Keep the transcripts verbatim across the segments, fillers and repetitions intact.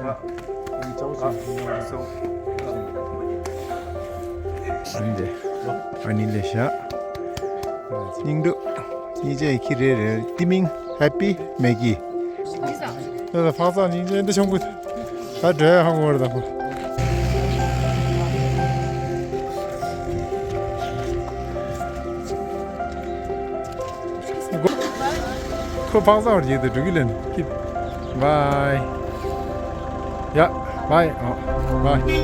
འདི་ཨ་ནི་ལས་ཤག་སྙིང་སྡུག་སྙིང་རྗེ་ཁྱི་རེ་རེ། དེ་མིང་ཧེ་པི་མེ་གི། ད་ལྟ་ཕག་ཚང་སྙིང་རྗེ་འདི་ཆུང་ཀུ་ད་འགྲོ་ཡ་ཧང་བར་དང་། ཁོ་ཕག་ཚང་བར་གྱིས་དུ་འགྲོ་གི་ལན། ཁྱི། བའི། ཡ། བའི། ཨ། བའི། བའི།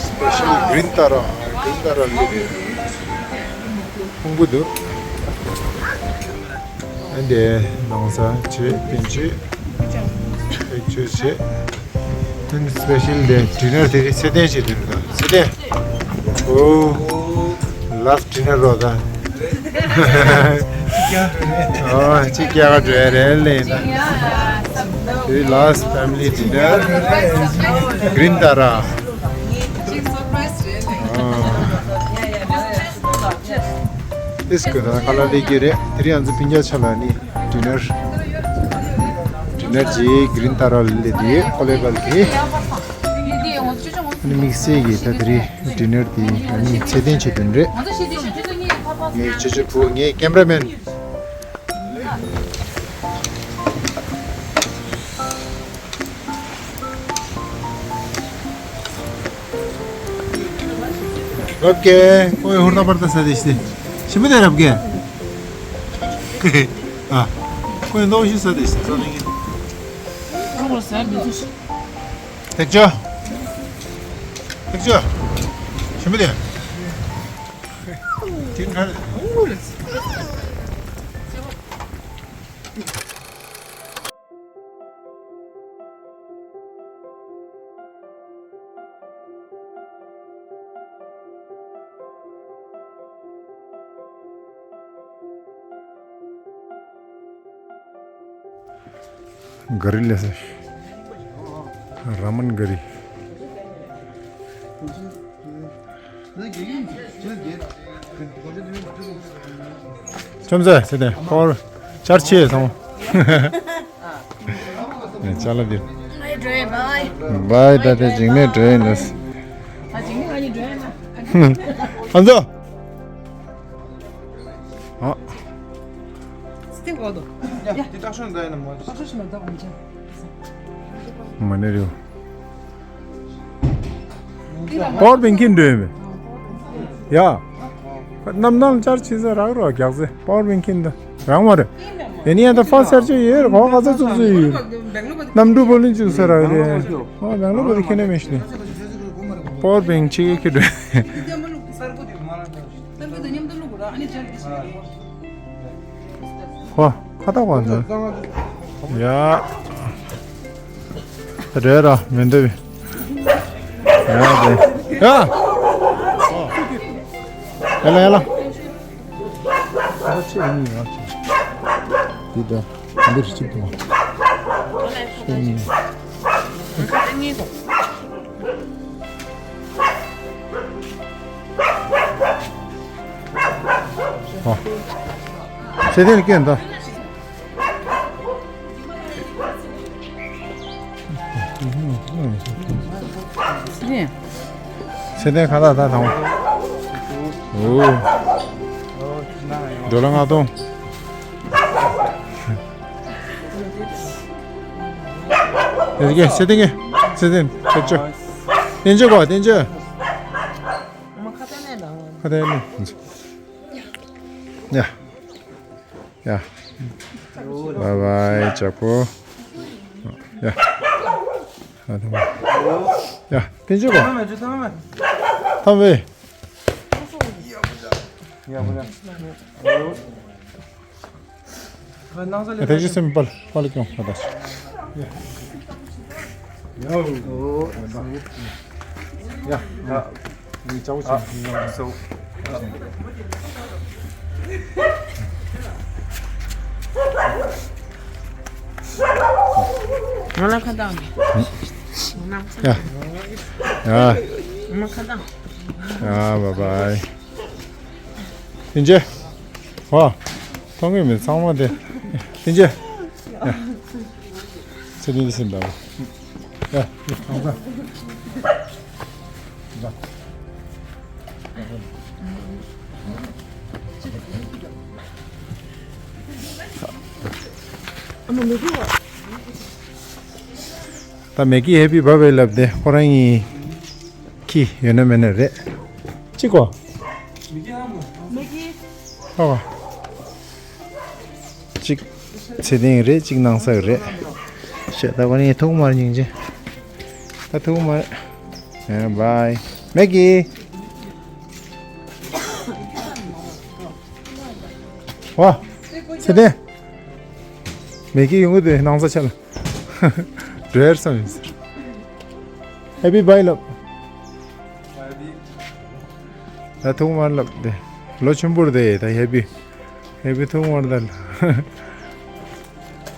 སྤེ་ཤལ་གྷི་རིན་ཏཱ་ར། གྷི་རིན་ཏཱ་ར་ལི་རེད། ཕུང་པོ་འདུག་ཨ་འདི་ནང་ས་བྱེད་བསྟན་བྱེད། ཨེག་ཅོས་བྱེད། ཨ་འདི་སྤེ་ཤལ་འདི་ཌི་ནར་དེ་རིང་ཚེ་བརྟན་བྱེད་དུས་འདུག་ཚེ་བརྟན། ཨོ། ལཱསི་ཊི་ཌི་ནར་རོ་ད། ཨོ་ཅི་སྐྱ་ག་འགྲོ་ཡ་རེད་ལེ་ད། དེ་ལཱསི་ཕེ་མི་ལི་ཌི་ནར་གྷི་རིན་ཏཱ་ར། ཨོ། ཨིས་ཀ་ད་ཁ་ལག་ལས་ཀྱི་རེད། དེ་རིང་ང་ཚོ་སྤུན་ཀྱག་ཆ་ལ་ནི་ཌི་ནར། ཌི་ནར་གྱི་གྷི་རིན་ཏཱ་ར་ལས་དེ་ཀོ་ལེ་བལ་གི། ཨ་ནི་དམིགས་བསལ་གྱི་ད་དེ་རིང་ཌི་ནར་དེ་ཨ་ནི་ཚེ་བརྟན་ཆེད་དུ་རེད། ངའི་ཆེ་ཆེ་བུ་ངའི་ཀེམ་ར་མེན། རབ་ཀེ། ཁོའི་ཧུར་ཐག་པར་ཐག་ས་དེ་ཤི་དེ། ཤི་མི་དེ་རབ་ཀེ། ཨ། ཁོའི་ནོ་ཤི་ས་དེ་ཤི་ས་དེ་ངེ། ཐེག་ཆོ། ཐེག་ཆོ། ཤི་མི་དེ། ཅིན་ཁ། ག་རི་ལས་ས། ར་མན་ག་རི། ཁྱོད་ཚོ་ཟེར་ཏེ་ཕོར་ཆར་ཆེ་སོང་། ནས་ཅ་ལག་འདིར། བའི་ད་ལྟ་འཇིགས་མེད་འགྲོ་ཡིན་ནས། ཨ་ཚོ། ཨ། མ་ནི་རེད། པ་ཝར་བེང་ཁྱེར་འགྲོ་ཡོད་མེད། ཡ། གནམ་ཐང་ཆར་ཆེ་ས་རག་རོགས་རྒྱག་ཚེ་པ་ཝར་བེང་ཁྱེར་འདི་རང་མ་རེད། ཡ་ནི་ཡ་ད་ཕ་སར་ཆོས་ཡོད་རེད་གོ་ག་ཚོད་ཚུགས་ཚུགས་ཡོད་རེད། གནམ་གྲུ་པོ་ལིན་བཅུག་ས་རག་རེད། ཨ་བེང་ལོ་པོ་ལི་ཁྱེར་ནས་མེད་ཤི་ནི། པ་ཝར་བེང་ཆེ་གེ་ཁྱེར་འགྲོ། ཧོ། ཁ་བཏགས་པ་འདི། ཡ། རེད་ར་མི་འདུག་ཡ་དེ། ཡ། ཡ་ལ་ཡ་ལ། ཁ་ཆེ་ཡིན་ཡ་ཆེ། འདི་འདྲ་འདིར་གཅིག་དང་། ཁ་ཆེ་ཡིན། ཨ། ཚེ་བརྟན་སྐད་འདི། ཚེ་བརྟན་ཁ་ལག་ད་དང་། ཨོ། ཌོ་ལར་ལྔ་སྟོང་། དེ་གས་ཚེ་བརྟན་གས་ཚེ་བརྟན་ཁྱེར་ཆོག་བསྟན་ཆོག་གོ་བསྟན་ཆོག་ཁ་བརྡ་ནས། ཡ། ཡ། བའི་བའི་ཇག་པོ། ཡ། ཡ། བསྟན་ཆོག་གོ་ཐམ་བེ། ཐེག་ཆེ་སེམས་དཔའ་དཔའ་ལ་སྐྱོང་བ་དང་། ཡ། ཡ། ངའི་ཅའོ་ཆེན་ཡིན་ཡང་སོ། ཡ། ང་ལ་ཁ་བཏང་། ང་ལ་ཁ་ཡ། བཏང་། ཡ། ང་ལ་ཁ་བཏང་། ཡ། བཱའི་བཱའི། ཐེངས་གཅིག་ཧོ། མཐོང་གི་མེད་ཚང་མ་དེ། ཐེངས་གཅིག་ཡ། ཚེ་རིང་ཟིན་པ། ཡ། ཡ། ཨ་མ་མི་དགོས། ད་མེ་གི་ཧེ་པི་བཱའི་བཱའི་ལབ་དེ་ཁོ་རང་གི་ཁྱི་ཡོད་ན་མེད་ན་རེད། གཅིག་གོ། མེ་གི། ཧ་གོ། གཅིག་ཚེ་བརྟན་རེད། གཅིག་ནང་ས་རེད། ཤ་ད་གོ་ནི་ཐུག་མར་སྙིང་རྗེ། ད་ཐུག་མར། ཨེ་བཱའི། མེ་གི། ཝ། ཚེ་བརྟན། མེ་གི་ཡོང་གི་འདུག་ནང་ས་ཆ་ལ། འགྲོ་ཡར་བསམ་ཡིན་ཟེར། ཧེ་པི་བཱའི་ལབ། ད་ཐུག་མར་ལབ་དེ། ལོ་ཆེན་པོར་དེ་ད་ཧེ་པི། ཧེ་པི་ཐུག་མར་ད།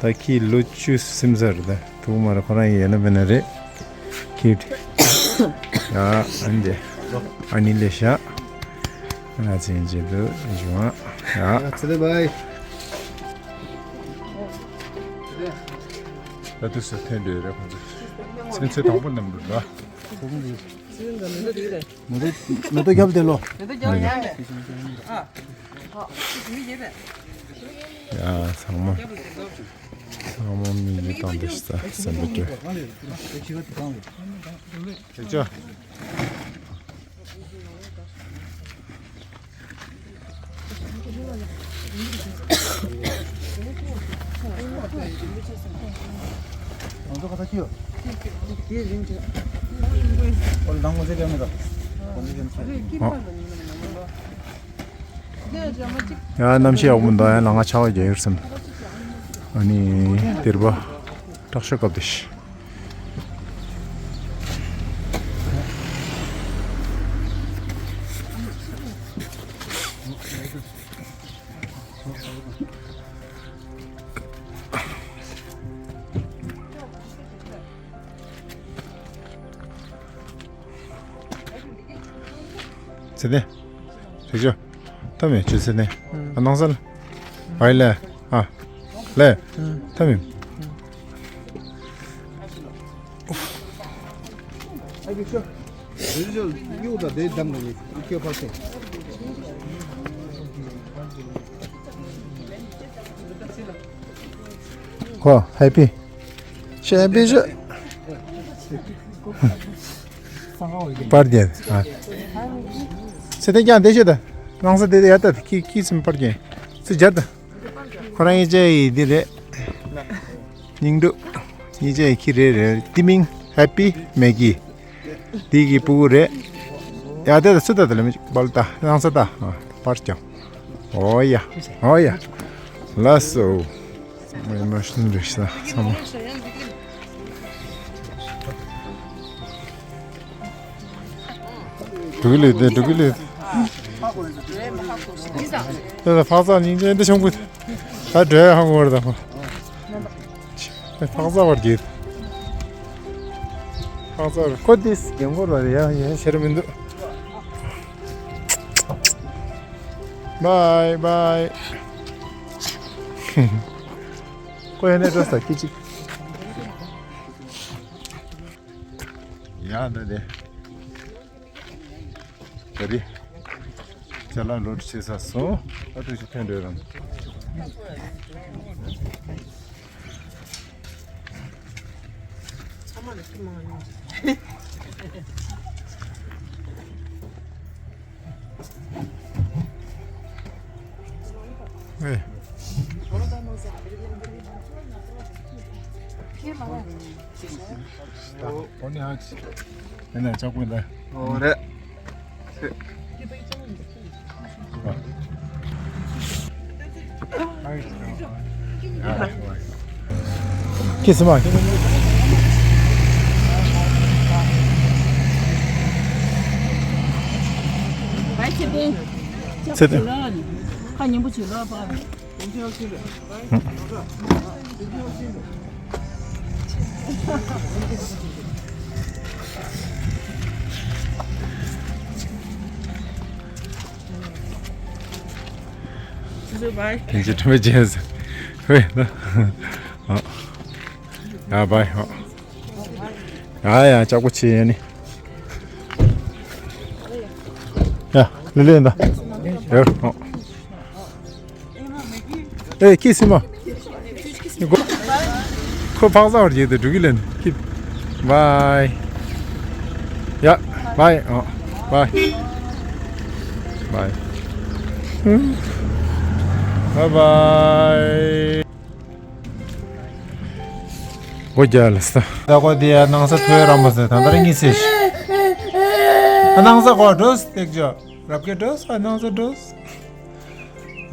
ད་ཁྱི་ལོ་བཅུ་ཟིན་ཚར་ད། ཐུག་མར་ཁོ་རང་ཡིན་ན་མེད་ན་རེད། ཁྱི། ཡ་ཨན་ཏེ། ཨ་ནི་ལེ་ཤ། ང་ཚན་གྱི་འདུག་བྱུང་ཨ། ཡ། ཚེ་བརྟན་བཱའི། ད་དུས་སུ་ཐོན་འདོད་རེད་ཁོང་ཚོ། ཚན་ཚོད་དང་པོ་རྣམས་འདུག་ལ། མེ་ཏོག་མེ་ཏོག་རྒྱབ་དེ་ལོ། མེ་ཏོག་རྒྱབ་ཡ་མེད། ཨ། ཨ། ཁྱི་མི་རྒྱབ་པས། ཡ་ཚང་མ། ཚང་མ་མི་ཡི་དང་འདི་ས་སེམས་པ་སྐྱོ། ཐེག་ཆོ། ཨ། ཡ་གནམ་གཤིས་ཡག་པོ་འདུག་ཡང་ལ་ང་ཆར་པ་རྒྱག་ཡོད་བསམ། ཨ་ནི་སྡེར་པ་སྲེག་ཤོག་སྐབས་དེ་ཤི། ཚེ་བརྟན། ཐེག་ཆོ། ཐ་མེ་ཆུ་ཚེ་བརྟན། ཨ་ནང་ས་ལ། བཱའི་ལ། ཨ། ལ། ཐ་མེ། ཁོ་ཧེ་པི། ཤ་བེ་ཤ། པར་རྒྱན། ཨ། ཚེ་བརྟན་ཀྱང་བསྡད་ཤོད་ད། ནང་ས་བསྡད་དེ་ཡར་ལྟ་ཁྱི་ཁྱི་ཚིམ་པར་རྒྱན། ཚེ་རྒྱར་ད། ཁོ་རང་གཉིས་ཆ་ཡི་འདི་རེད། སྙིང་སྡུག་གཉིས་ཆ་ཡི་ཁྱི་རེད་རེད། འདི་མིང་ཧེ་པི་མེ་གི། འདི་གི་སྤུ་གུ་རེད། ཡར་ལྟ་ད་ཚུར་ལྟ་ད་ལ་མི་པར་ལྟ་ནང་ས་ལྟ། ཨ། པར་ཀྱང་། ཨོ་ཡ། ཨོ་ཡ། ལགས་སོ། མ་ཡིན་མ་ཤི་འདྲ་ཤི་ཚང་མ། འགྲོ་གི་ལེ་དེ་འགྲོ་གི་ལེ། དེ་ལ་ཕག་ཚག་སྙིང་རྗེ་འདི་ཆུང་པོ། ད་འགྲོ་ཡ་ཧང་བར་དང་། ཕག་ཚག་བར་གྱིས། ཕག་ཚག་བར་ཁོ་དེ་རྒན་གོ་ར་ཡ་ཡ་ཤེར་མི་འདུག Bye bye. ཁོ་ཡ་ནས་འགྲོ་ས་ཁྱི་གཅིག་ཡ་ད་དེ། ད་དེ། ཅ་ལག་ལོ་བྱེད་ས་སོང་། ཨ་ཏུ་ཞིག་ཐོན་འགྲོ་རམ། ཚང་མ་ལ་ཁྱི་མང་ཡོང་། ཨེ། ཁྱི་མང་ཡོང་། ཨོ་ནི་ཧ་ཅི། ཨེ་ན་ཅག་པོ་ད། ཨོ་རེད། ཁྱི་སུ་མ། ཚེ་བརྟན། ཁ་ཉན་པོ་བྱེད་ལོ་པ། ཚེ་བརྟན། དེང་ཅི་ཁྲིམས་རྗེས་ཧེ་ན། ཡ་བའི་ཧོ། ཡ་ཡ་ལྕགས་པོ་ཆེ་ཡ་ནི། ཡ་ལི་ལི་ཡིན་ད། ཡ་ཧོ། ཨེ་ཁྱི་སི་མ། ཁོ་ཕག་ཟ་བར་བྱེད་དུ་འགྲོ་གི་ལན་ཁྱི། བའི། ཡ་བའི་ཨོ། བའི། བའི། བའི་བའི། སྒོ་རྒྱག་ལ་ས། ད་གོ་དེ་ཡ་སྣང་ས་ཐོས་རམ་པ་ཟེར་ད་ལྟ་ར་གཉིད་སད་ཤི། ཨ་སྣང་ས་གོ་འགྲོ་སྟེག་ཅོ། རབ་ཀྱི་འགྲོ་ས་སྣང་ས་འགྲོ།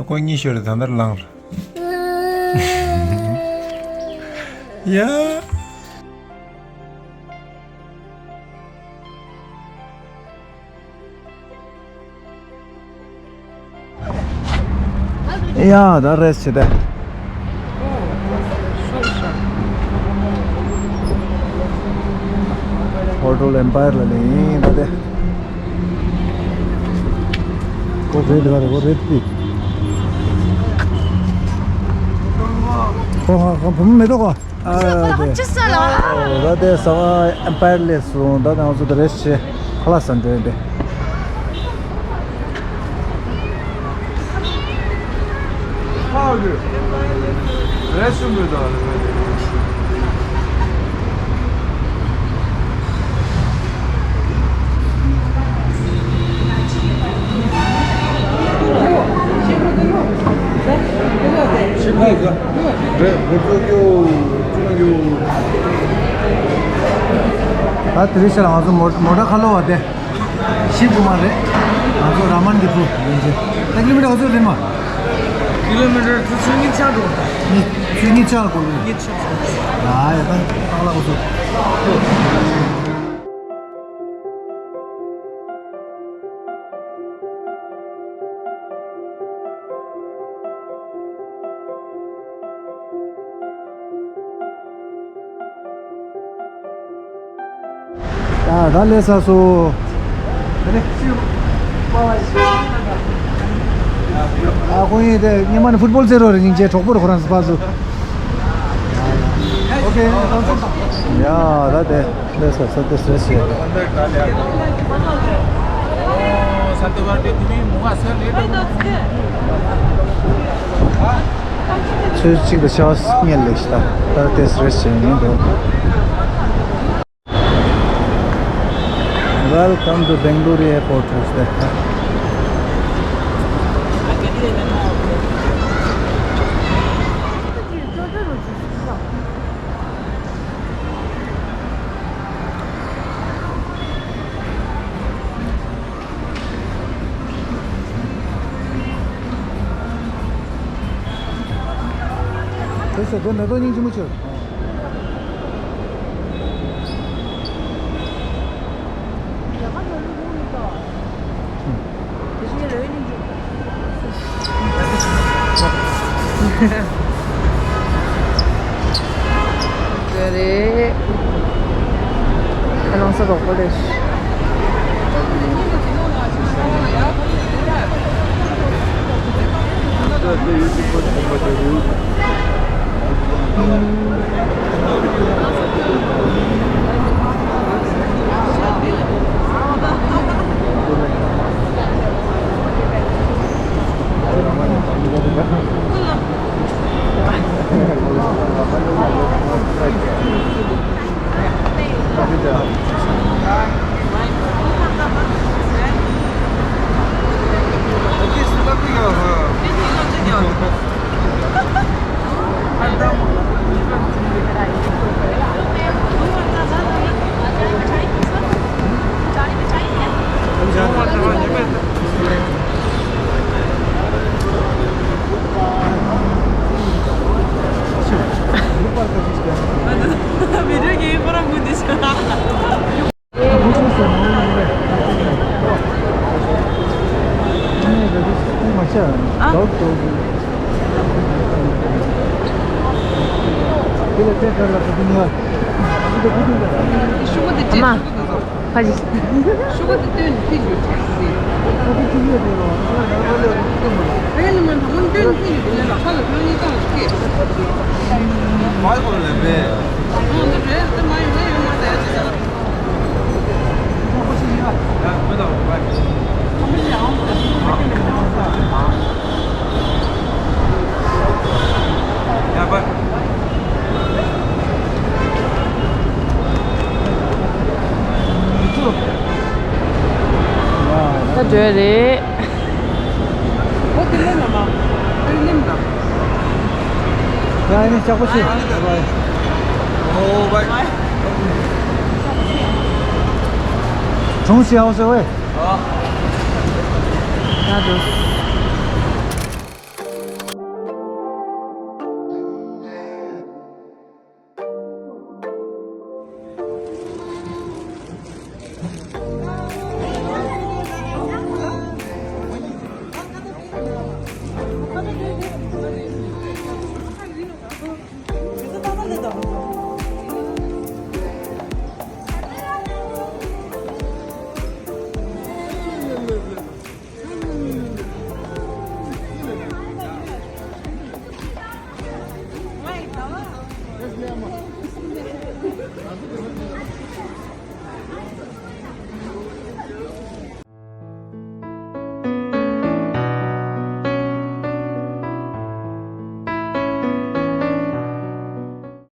ཁོ་གཉིད་ཤོར་རེད་ད་ལྟར་ལངས་རེད། ཡ། ཡ་ད་རེས་བྱེད་དེ། ཧོ་ཊེལ་ཨེམ་པ་ཡར་ལ་ལེན་ད་དེ། ཁོ་རེད་ག་རེད་ཁོ་རེད་པི། ཁོ་ཧ་ཁོ་བུ་མོ་མེ་ཏོག་གོ། ཨ་དེ། ད་དེ་ས་ཨེམ་པ་ཡར་ལས་སོང་ད་ང་ཚོ་དེ་རེས་བྱེད་ཁ་ལག་ཟ་འགྲོ་ཡིན་ཏེ། ད་དེ་རིང་ཤར་ང་ཚོ་མོ་མོ་ཊ་ཁ་ལོ་བ་དེ། ཤིབ་གོ་མ་རེད། ང་ཚོ་ར་མན་གྱི་བུ་ཡིན་ཅེ། ད་ཀི་ལོ་མི་ཊར་ག་ཚོད་རེད་མ། ཀི་ལོ་མི་ཊར་ཚོ་ཚོད་གཉིས་ཆགས་འགྲོ། གཉིས་ཚོད་གཉིས་ཆགས་གོ་ལོ། གཉིས་ཆགས་སོང་། ཡ་ཡ་ད་ཏག་ལ་གོ་ཚོད། ད་ད་ལས་ས་སོ། ཨ་ཁོང་ཡིན་དེ་སྔོན་མ་ནི་ཕུཊ་སྦོལ་རྩེད་རོགས་རེད་སྙིང་རྗེ་གྲོགས་པོ་རེད་ཁོ་རང་ཚོ་ཕ་སོ། ཨོ་ཁེ། ཡ་ད་དེ་ལས་ས་ས་དེ་སོ་སོ། ཚོད་གཅིག་ཏུ་ཤ་བསྙལ་ལེགས་ཤི་ད་ད་དེ་རེས་བྱས་ཡིན་འདུག Welcome to Bengaluru airport. དེ་ཚོ་དགོན་ད་དོ་སྙིང་རྗེ་མོ་ཆེ། ཟེར་རེད། ཁ་ནང་ས་རོགས་པ་ལས། ཤུ་གུ་དེ་ཨ་མ། ཁ་ཅིག་ཤུ་གུ་དེ་སྟོན་ནས་ཕིག་ཡོད་ཆགས་ཀྱི་རེད། ཨེ་ནི་མ་དང་པོ་སྟོན་ནས་ཕིག་ཡོད་དེ་ལ་ཁ་ལ་ཁྱོད་གཉིས་ཀ་ལ་ཤུ་གུ། མ་ཡོང་ལས་པས། ཨ་ནི་རེད་དེ་མ་ཡོང་ན་ཡོང་མ་ཟེར་ཡ་ཅི་ཟེར། ད་འགྲོ་ཡ་རེད། ཨོ་དེ་ལེན་ན་མ། དེ་ལེན་ན། ཡ་ཨ་ནི་ལྕགས་པོ་ཆེ། ཨོ་བའི། གྲོང་གསེབ་ཨོ་ཟེར་བས། ཨ། ད་འགྲོ།